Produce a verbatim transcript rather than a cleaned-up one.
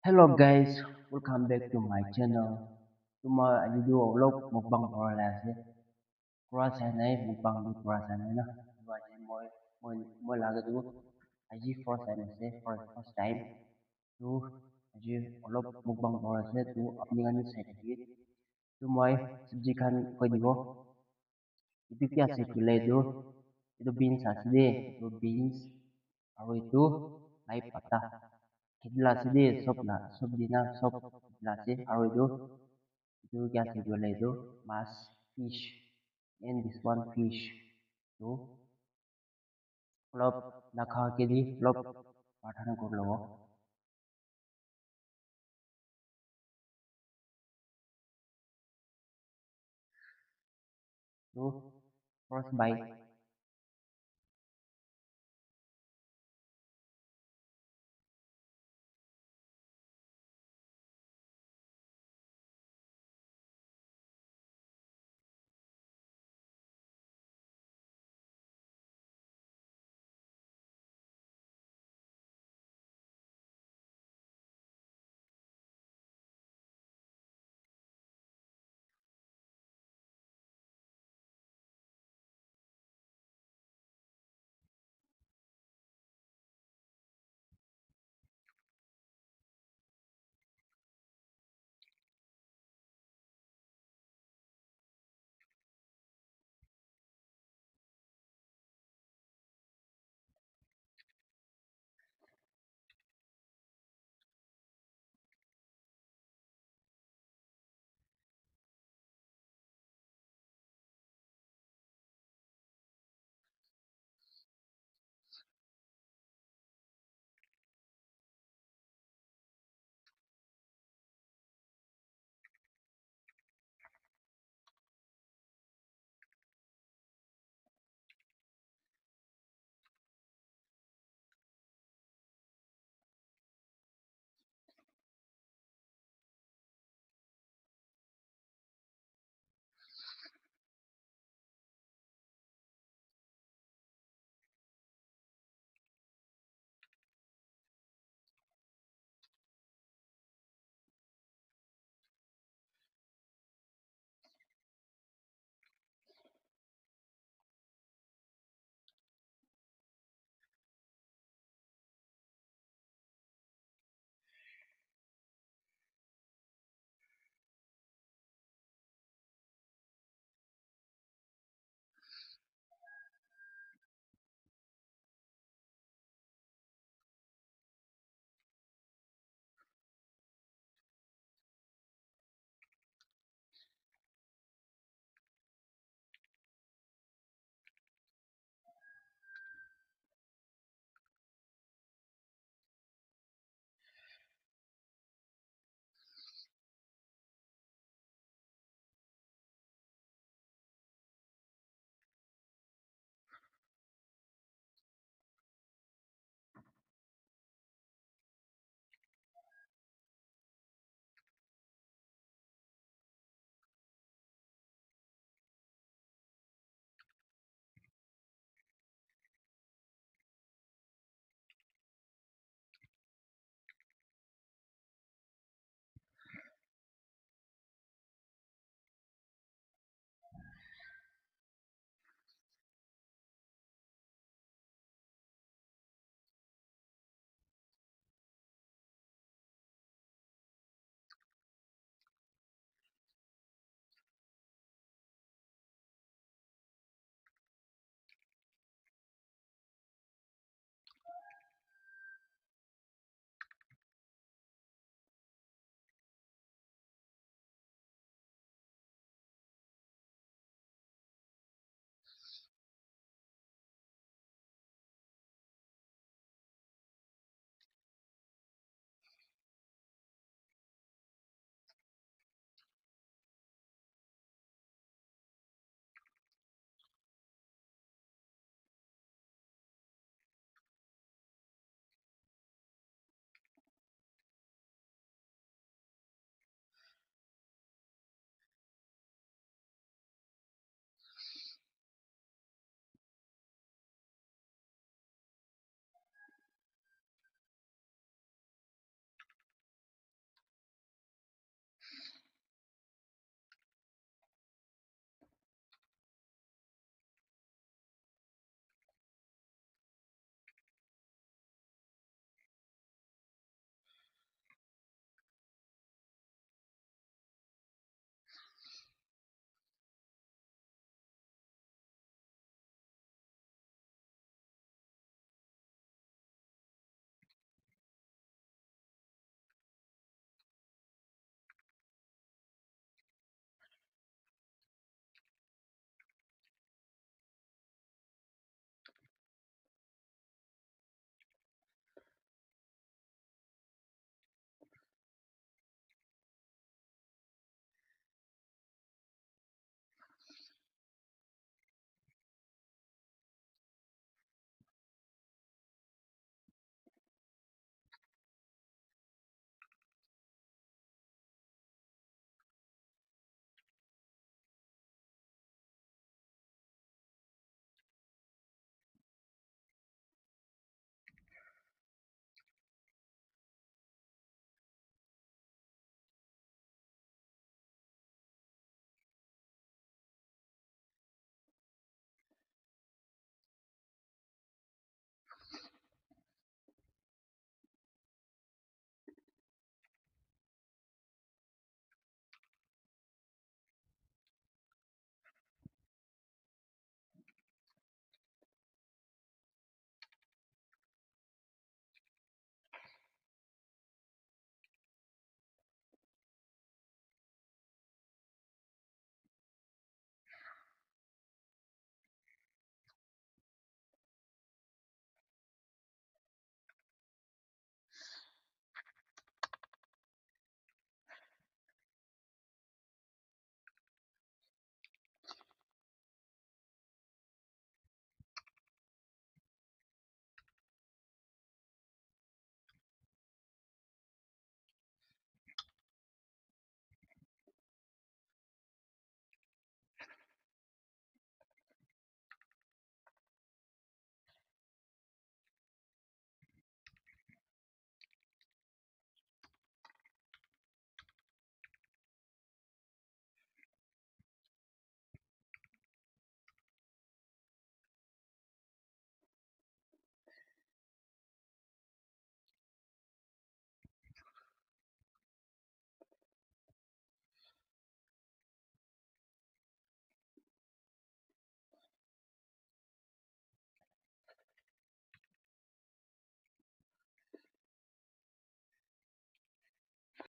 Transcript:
Hello guys, welcome back to my channel. Tuma aji tu olop mukbang kora la ase. Pura sai nai, mukbang tu pura sai nai na. Tu aji moi, moi, moi laga tu aji first time ase, first, first time. Tu aji olop mukbang kora ase, tu apni khan bi sai thakibi. Tu moi sabji khan koi dibo. Etu ki ase koile tu, etu beans ase de, etu beans aru etu lai pata. Kheti la ase de, sob la, sob dina, sob kheti la ase. Aru etu, etu ki ase koile tu, mas, fish, and this one fish. Tu olop nakha ke di, olop pratana kuri lobo. Tu first bite.